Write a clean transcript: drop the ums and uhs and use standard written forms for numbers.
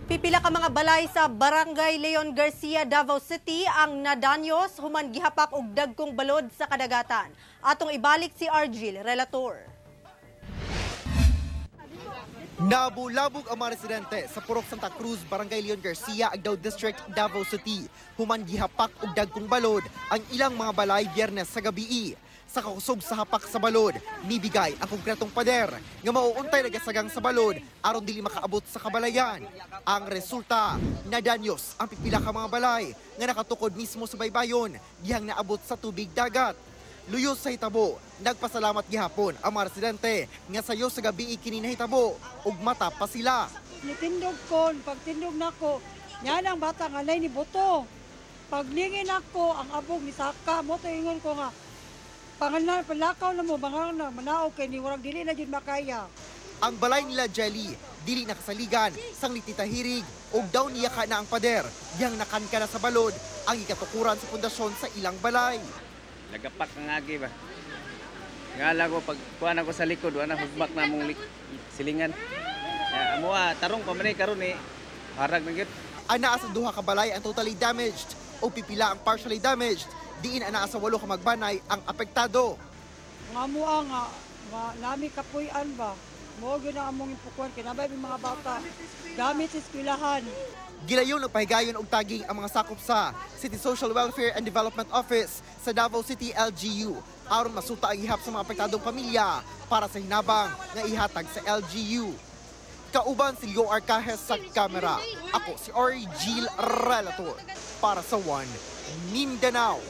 Pipila ka mga balay sa Barangay Leon Garcia, Davao City ang nadanyos human gihapak og dagkong balod sa kadagatan. Atong ibalik si Argil Relator. Nabulabog ang mga residente sa Purok Santa Cruz, Barangay Leon Garcia, Agdao District, Davao City. Human gihapak og dagkong balod ang ilang mga balay Biyernes sa gabii. Sa kakusog sa hapak sa balod, nibigay ang konkretong pader nga mauuntay nagasagang sa balod aron dili makaabot sa kabalayan. Ang resulta, nadanyos ang pipila ka mga balay nga nakatukod mismo sa baybayon dihang naabot sa tubig dagat. Luyos sa hitabo, nagpasalamat gihapon ang mga residente nga sayo sa gabi kini nahitabo ug mata pa sila. Nitindog ko, pagtindog nako, yan ang bata nga ni buto. Paglingin ako, ang abog ni saka mo to, ingon ko nga pangalan palakaw na mo mga na manaog kay ni warag dili na jud makaya. Ang balay nila Jelly dili nakasaligan sang nititahirig ug daw niyaka na ang pader dihang nakanka na sa balod ang ikatukuran sa pundasyon sa ilang balay. Lagapak ang agi ba. Ngala ko pag kuan ako sa likod, wala hugbak na among silingan. Ya, amo ah, tarong pa man karon eh. Harag na gyud. Anaa sa duha ka balay ang totally damaged o pipila ang partially damaged. Diin anaa sa walo ka magbanay ang apektado. Nga mo nga nga nami kapuy-an ba. Mo gyud ang among impukuan kay nabay mga bata. Gamit sa eskwelahan. Gilayon nagpahigayon og taging ang mga sakop sa City Social Welfare and Development Office sa Davao City LGU aron masuta ang ihap sa mga apektadong pamilya para sa hinabang nga ihatag sa LGU. Kauban si Leo Arcajes sa kamera. Ako si Orgil Relator para sa One Mindanao.